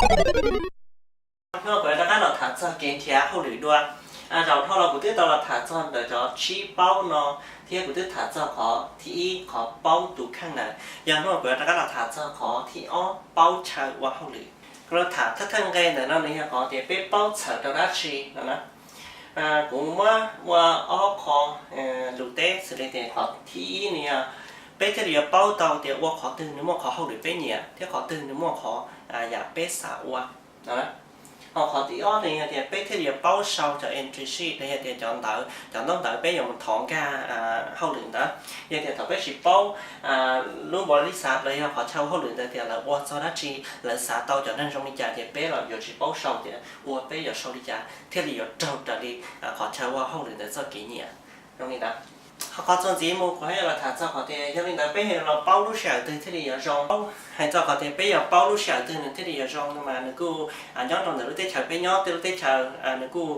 Hnub no kuv rov qab los tham txog kev nrhiav hauj lwm dua. Zaum dhau los kuv twb tau los tham txog ntawm cov tsib paub no, thiab kuv twb tham txog qhov thib ib, qhov paub tus kheej ntawd. Yog hnub no kuv rov qab los tham txog qhov thib ob, paub chaw ua hauj lwm. Kuv los tham thawj thawj nqe ntawm no nws yog qhov tias peb paub txhawm rau dab tsi no na. Kuv muab ua ob qho lus teb xws li tias qhov thib ib nws yog peb thiaj li yuav paub tau tias ua qhov twg nws muaj qhov hauj lwm peb nyiam thiab qhov twg nws muaj qhov yam peb xav ua no. Ho qhov thib ob nws yog tias peb thiaj li yuav paub sau cov entry sheet los yog tias cov ntawv, cov ntaub ntawv peb yuav mus thov nkag hauj lwm ntawd. Yog tias thaum peb tsis paub lub npaum li xav los yog qhov chaw ua hauj lwm ntawd tias lawv ua txog dab tsi, lawv xav tau cov neeg zoo li cas ces peb los yuav tsis paub sau tias ua peb yuav sau li cas thiaj li yuav raug raws li qhov chaw ua hauj lwm ntawd txoj kev nyiam zoo li ntawd. Ho qhov txuas ntxiv mus kuv hais los tham txog qhov tias yog li ntawd peb yuav los paub lub sij hawm twg thiaj li yuav zoo. Hais txog qhov tias peb yuav paub lub sij hawm twg nws thiaj li yuav zoo no mas nws kuj nyob rau ntawm lub teb chaws peb nyob. Tej lub teb chaws nws kuj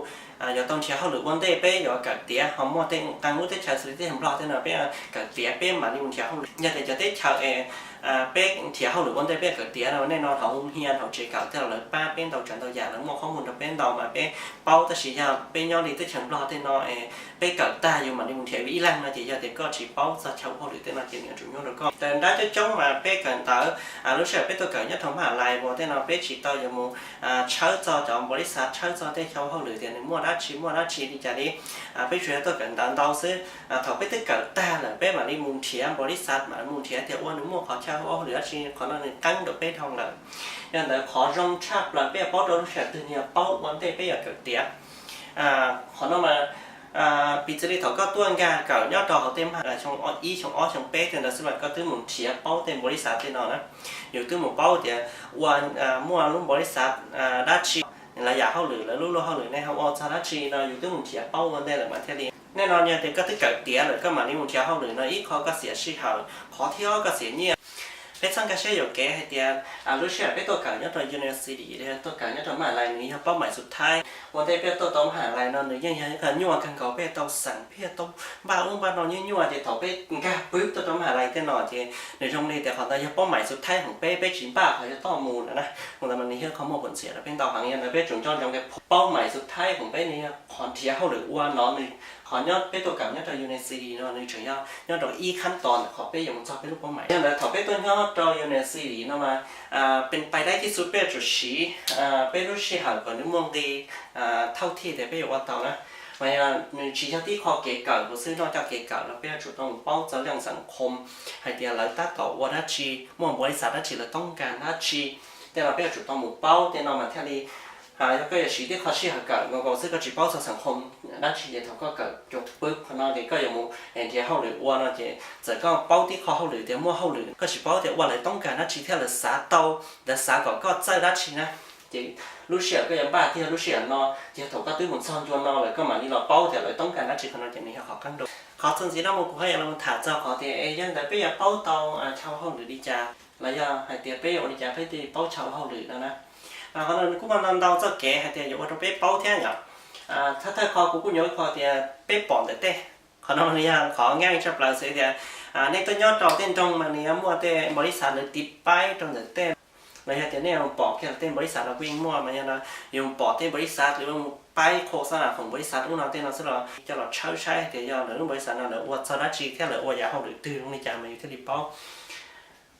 yuav tau nrhiav hauj lwm ua ntej peb yuav kawm tiav, ho muaj tej qee lub teb chaws xws li teb chaws Nplog tej no peb kawm tiav peb mam li mus nrhiav hauj lwm. Yog tias cov teb chaws es peb nrhiav hauj lwm ua ntej peb kawm tiav no, nej no hauv hia hauv tsev kawm tej los lawv pab peb ntau tsav ntau yam, lawv muaj qhob mus rau peb ntau mas peb paub. Tab sis yog peb nyob li teb chaws Nplog tej no es peb kawm tag yus mam li mus nrhiav ib leeg no ces yog tias koj tsis paub txog chaw ua hauj lwm tej no ces nws yuav tsum nyuaj rau koj. Tej ntab coob coob mas peb kawm ntawv, lub sij hawm peb tuaj kawm nyob rau Mhaj Lais uas tej no peb tsis tau yuav mus tshawb txog cov npaum li xav, tshawb txog tej chaw ua hauj lwm tias nws muaj dab tsi muaj dab tsi li cas li. Peb tsuas yog tuaj kawm ntawv ntau xwb. Thaum peb twb kawm tag lawm peb mam li mus nrhiav npaum li xav, mam li mus nrhiav tias ua nws muaj qhov chaw ua hauj lwm dab tsi, qhov no nws qeeb rau peb dhau lawm. Yog ntawd qhov zoo tshaj plaws peb yuav paub rau lub sij hawm twg nws yog paub ua ntej peb yuav kawm tiav. Qhov no mas piv txwv li thaum koj tuaj nkag kawm nyob rau hauv tej maj xyoo ib xyoo ob xyoo peb tej ntawd xwb mas koj twb mus nrhiav paub tej npaum li xav tej no na. Yus twb mus paub tias ua, muaj lub npaum li xav dab tsi, lawv yam hauj lwm, lawv lub luag hauj lwm nej ho ua txog dab tsi no yus twb mus nrhiav paub ua ntej lawm mas thiaj li. Nim no yog tias koj twb kawm tiav lawm koj mam li mus nrhiav hauj lwm no ib qho koj xiam sij hawm, qhov thib ob koj xiam nyiaj. Peb txhawb nkag siab yuam kev hais tias lub sij hawm peb tuaj kawm nyob rau university los yog tuaj kawm nyob rau Mhaj Lais nws yog paub mais xus thaib. Ua ntej peb tuaj tau Mhaj Lais no nws yeej yog ib qho nyuaj kawg nkaus, peb tau xeem, peb tau npaj ub npaj no nyuaj nyuaj ces thaum peb nkag pwb tuaj rau Mhaj Lais tej no ces nws zoo li tias qhov ntawd yog paub mais xus thaib hoom peb, peb tsis npaj qhov yuav toj mus lawm na. Ua ntawd mas nws yog qhov muaj peev xwm rau peb ntau heev. Yog ntawd peb tsum nco ntsoov tias paub mais xus thaib hoom peb nws yog qhov nrhiav hauj lwm ua no, nws qhov nyob peb tuaj kawm nyob rau university no nws tseem yog nyob rau ib khab tos ntawm qhov peb yuav mus txog peb lub paub mais. Yog ntawd thaum peb tuaj nyob rau university no mas pes pais dab tib xu peb yuav tsum siv peb lub sij hawm kom nws muaj nqi thauj thiaj tias peb yuav ua tau na. Mas yog nws tsis yog tib qho kev kawm kuv xwb, noj coj kev kawm los peb yuav tsum tau mus paub txog leej xeem qhom hais tias lawv tab tom ua dab tsi, muaj npaum li xav dab tsi, lawv toob kas dab tsi. Tej no peb yuav tsum tau mus paub tej no mas thiaj li. Yog koj yuav siv tib qho sij hawm kawm nkaus nkaus xwb koj tsis paub txog xeem qhom dab tsi ces thaum koj kawm cov pwb qhov no ces koj yuav mus nrhiav hauj lwm ua no ces txawm koj paub tib qho hauj lwm tias muaj hauj lwm koj tsis paub tias ua lawv toob kas dab tsi thiab lawv xav tau, lawv xav kom koj txawj dab tsi na. Ces lub sij hawm koj yuav npaj tiag lub sij hawm no, ces thaum koj twb mus txog ncua no lawm koj mam li los paub tias lawv toob kas dab tsi, qhov no ces nws yog qhov qeeb rau. Qhov txuas ntxiv no mus kuv haj yam los tham txog qhov tias es yog ntawd peb yuav paub tau chaw ua hauj lwm li cas los yog hais tias peb yuav ua li cas peb thiaj paub chaw ua hauj lwm no na. Qhov no nws kuj muaj ntau ntau txoj kev hais tias yuav ua rau peb paub thiab yom. Thawj thawj qho kuv kuj nyob qhov tias peb pom ntawm tej, qhov no nws yog qhov nqaij tshaj plaws xwb tias nej tuaj nyob rau tej nroog mas nws yuav muaj tej npaum li xav lawv tiv paib rau ntawm tej los yog tias nej mus pom kiag tej npaum li xav no kuj yeej muaj mas yog no yus pom tej npaum li xav lawv mus paib qhua xab nas khoom npaum li xav ub no tej no xwb los coj los tshawb saib tias yog lawv lub npaum li xav no lawv ua txog dab tsi thiab lawv ua yam hauj lwm twg zoo li cas mas yus thiaj li paub.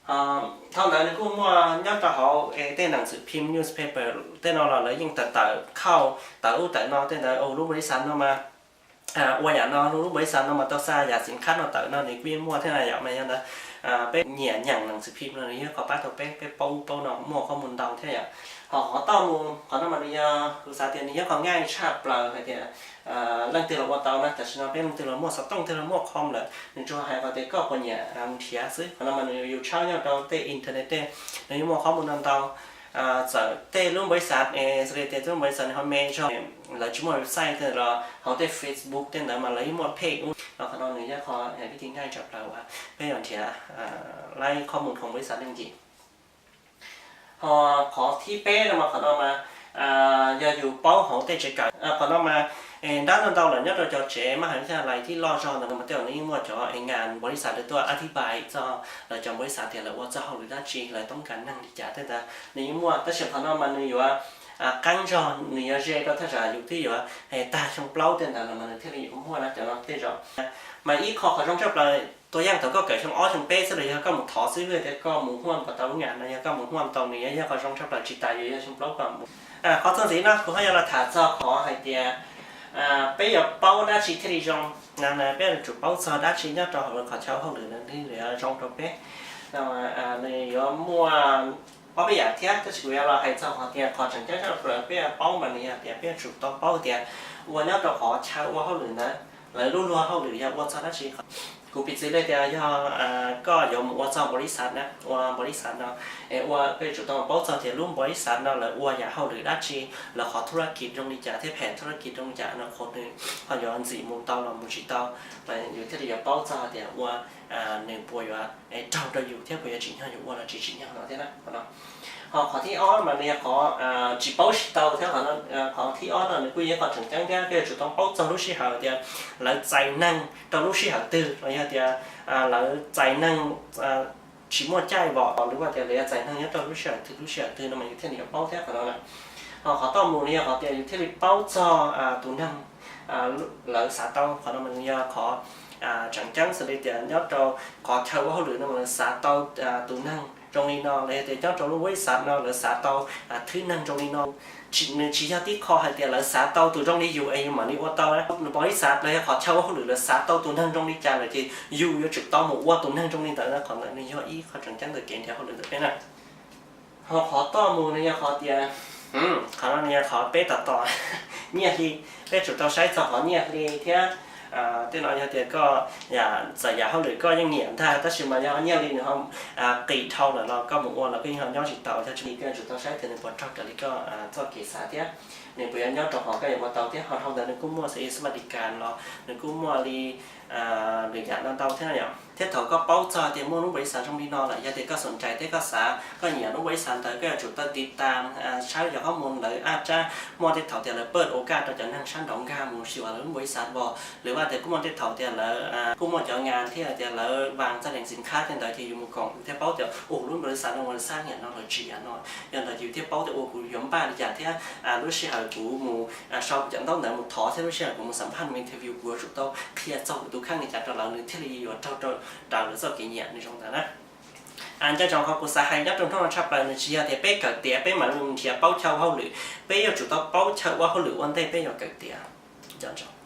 Thaum ntawd nws kuj muaj nyob rau hauv tej nees xwm phim newspaper tej no los lawv yeej tawm tawm khauj tawm ub tawm no tej ntawd lub npaum li xav no mas ua yam no, lub npaum li xav no mas tau xa yam xim khab no tawm no nws kuj yeej muaj thiab na yom. Mas yog ntawd peb nyiam nyeem nees xwm phim no nws yog qhov pab tau peb, peb paub ub paub no muaj qhov mus ntau thiab yom. Ho qhov toj mus qhov no mas nws yog kuv xav tias nws yog qhov nqaij tshaj plaws hais tias leej twg los ua tau na. Tam sim no peb leej twg los muaj xov tooj, twg los muaj com lawm, nws tsuas hais qhov tias koj puas nyiam mus nrhiav xwb. Qhov no mas nws yus tshawb nyob rau tej internet tej, nws yeej muaj qhov mus ntau ntau. Txawm tej lub npaum li xav, xws li tias tej lub npaum li xav nws ho me zog, lawv tsis muaj website tej los hauv tej Facebook tej ntawd mas lawv yeej muaj page ub los qhov no nws yog qhov vib ti nqaij tshaj plaws uas peb yuav nrhiav laib qhov mus khoom npaum li xav leej yim. Ho qhov thib peb no mas qhov no mas yog yus paub hauv tej tsev kawm. Qhov no mas Nrab ntau ntau lawm nyob rau cov tsev maj has lais thib loj zog ntawd mas tej zaum nws yeej muaj cov e nkas npaum li xav lawv tuaj a thib pais txog lawv cov npaum li xav tias lawv ua txog hauj lwm dab tsi, lawv toob kas neeg li cas tej ntawd nws yeej muaj. Tab sis qhov no mas nws yuav qeeb zog, nws yuav ze rau thaj tsam yus twb yuav tag xyoo plaub tej ntawd los mas nws thiaj li yuav muaj na cov no tej zaum. Mas ib qho qhov zoo tshaj plaws tua yaj thaum koj kawm xyoo ob xyoo peb xwb los yog koj mus thov xwb vim tias koj mus huaj pas tau lub ngas no yog koj mus huaj tau nws yog qhov zoo tshaj plaws tsis tas yus yog xyoo plaub koj mus. Qhov txog ntxiv no kuv ho yuav los tham txog qhov hais tias peb yuav paub dab tsi thiaj li zoo, peb yuav tsum paub txog dab tsi nyob rau hauv qhov chaw hauj lwm no thiaj li zoo rau peb. Nws yuav muaj ob peb yam thiab tab sis kuv yuav los hais txog qhov tias qhov tseem ceeb tshaj plaws peb yuav paub mas nws yog tias peb yuav tsum tau paub tias ua nyob rau qhov chaw ua hauj lwm ntawd lawv lub luag hauj lwm yog ua txog dab tsi. Kuv piv txwv li tias yog koj yuav mus ua txog npaum li xav na, ua npaum li xav no, es ua peb yuav tsum tau paub txog tias lub npaum li xav no lawv ua yam hauj lwm dab tsi, lawv qhov thub rab kis zoo li cas thiab phem thub rab kis zoo li cas no qhov nws ho yuav ntxim mus tau los mus tsis tau, yus thiaj li yuav paub txog tias ua nws puas yuav raug rau yus thiab puas yuav tsim nyog yus ua los tsis tsim nyog no thiab na. Ho qhov thib ob mas nws yog qhov tsis paub tsis tau thiab. Qhov thib ob no nws kuj yog qhov tseem ceeb thiab peb yuav tsum tau paub txog lub sij hawm tias lawv txais neeg rau lub sij hawm twg los yog tias lawv txais neeg tsis muaj caij vom los yog tias lawv yuav txais neeg nyob rau lub sij hawm twg lub sij hawm twg no mas yus thiaj li yuav paub thiab qhov no na. Ho qhov toj mus nws yog qhov tias yus thiaj li paub txog tus neeg lawv xav tau. Qhov no mas nws yog qhov tseem ceeb xws li tias nyob rau qhov chaw ua hauj lwm no mas lawv xav tau tus neeg zoo li no los yog tias nyob rau lub npaum li xav no lawv xav tau thwb neeg zoo li no. Nws tsis yog tib qho hais tias lawv xav tau tus zoo li yus es yus mam li ua tau. Npaum li xav los yog qhov chaw ua hauj lwm lawv xav tau tus neeg zoo li cas lawm ces yus yuav tsum tau mus ua tus neeg zoo li ntawd na. Qhov ntawd nws yog ib qho tseem ceeb ntawm kev nrhiav hauj lwm ntawm peb na. Ho qhov toj mus nws yog qhov tias, qhov no nws yog qhov peb tos tos nyiaj hli, peb tsum tau saib txog qhov nyiaj hli thiab. Tej no yog tias koj txawm yam hauj lwm koj yeej nyiam ntag tab sis mas yog nyiaj hli nws ho qis dhau lawm los koj mus ua los koj yeej ho nyob tsis tau. Yog tsis li koj yuav tsum tau saib tias nws puas raug raws li koj txoj kev xav thiab nws puas yuav nyob rau qhov koj yuav ua tau thiab. Ho dhau ntawd nws kuj muaj xws li xab vas dis kas los nws kuj muaj li lwm yam no ntau thiab no yom. Thiab thaum koj paub txog tias muaj lub npaum li xav zoo li no lawm yog tias koj xom ntsais thiab koj xav koj nyiam lub npaum li xav ntawd koj yuav tsum tau tiv tas saib cov qhob mus lawv aj tsab muaj tej thaum tias lawv pawj ua kaj rau cov neeg sab nraud nkag mus xyuas lawv lub npaum li xav vos lawv vaj tias kuj muaj tej thaum tias lawv kuj muaj cov ngas thiab tias lawv vas txaj lees xim khab tej ntawd ces yus mus koom yus thiaj paub tias ua lub npaum li xav no ua xab niam no lawv tsis yam no. Yog ntawd yus thiaj paub tias ua kuv yuav npaj li cas thiab lub sij hawm kuv mus sau kuv cov ntaub ntawv mus thov thiab lub sij hawm kuv mus xam phaj mus interview kuv yuav tsum tau qhia txog kuv tus kheej li cas rau lawv nws thiaj li yuav raug raws lawv txoj kev nyiam nws zoo ntawd na. Ncaj zoo qhov kuv xav hais nyob rau hnub no tshaj plaws nws tsis yog tias peb kawm tiav peb mam li nrhiav paub chaw ua hauj lwm, peb yuav tsum tau paub chaw ua hauj lwm ua ntej peb yuav kawm tiav.